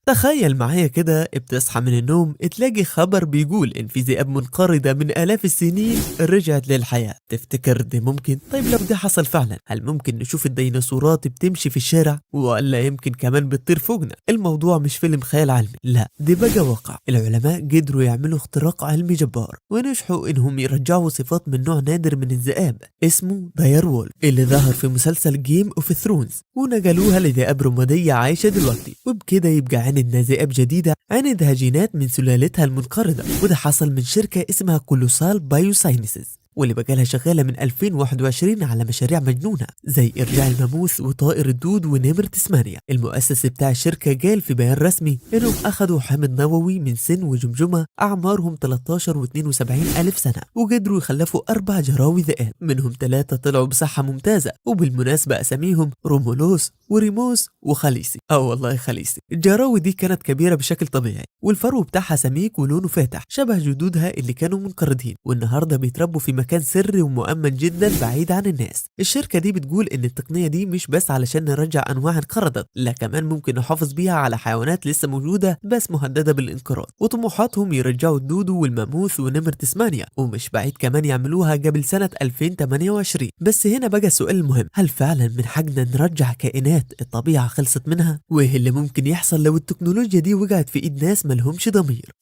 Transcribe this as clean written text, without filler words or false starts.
تخيل معايا كده، بتصحى من النوم تلاقي خبر بيقول إن في ذئاب منقرضة من آلاف السنين رجعت للحياة. تفتكر ده ممكن؟ طيب لو ده حصل فعلا، هل ممكن نشوف الديناصورات بتمشي في الشارع؟ ولا يمكن كمان بتطير فوقنا؟ الموضوع مش فيلم خيال علمي، لا ده بقى واقع. العلماء قدروا يعملوا اختراق علمي جبار ونجحوا إنهم يرجعوا صفات من نوع نادر من الذئاب اسمه داير وولف اللي ظهر في مسلسل جيم اوف ثرونز، ونقلوها لذئاب رمادية عايشة دلوقتي، وبكده يبقى عندنا ذئاب جديدة عندها جينات من سلالتها المنقرضة. وده حصل من شركة اسمها كولوسال بايوساينسز، واللي بقالها شغالة من 2021 على مشاريع مجنونة زي إرجاع الماموث وطائر الدود ونمر تسمانيا. المؤسس بتاع الشركة قال في بيان رسمي إنهم أخذوا حامض نووي من سن وجمجمة أعمارهم 13 و 72 ألف سنة، وقدروا يخلفوا 4 جراوي ذئاب، منهم 3 طلعوا بصحة ممتازة، وبالمناسبة أساميهم رومولوس وريموس وخليسي. والله خليسي. الجراوي دي كانت كبيرة بشكل طبيعي، والفرو بتاعها سميك ولونه فاتح شبه جدودها اللي كانوا منقرضين، والنهارده بيتربوا في مكان سري ومؤمن جدا بعيد عن الناس. الشركة دي بتقول ان التقنية دي مش بس علشان نرجع انواع انقرضت، لا كمان ممكن نحافظ بيها على حيوانات لسه موجودة بس مهددة بالانقراض. وطموحاتهم يرجعوا الدودو والماموث ونمر تسمانيا، ومش بعيد كمان يعملوها قبل سنة 2028. بس هنا بقى السؤال المهم، هل فعلا من حقنا نرجع كائنات الطبيعة خلصت منها؟ وايه اللي ممكن يحصل لو التكنولوجيا دي وقعت في ايد ناس ملهمش ضمير؟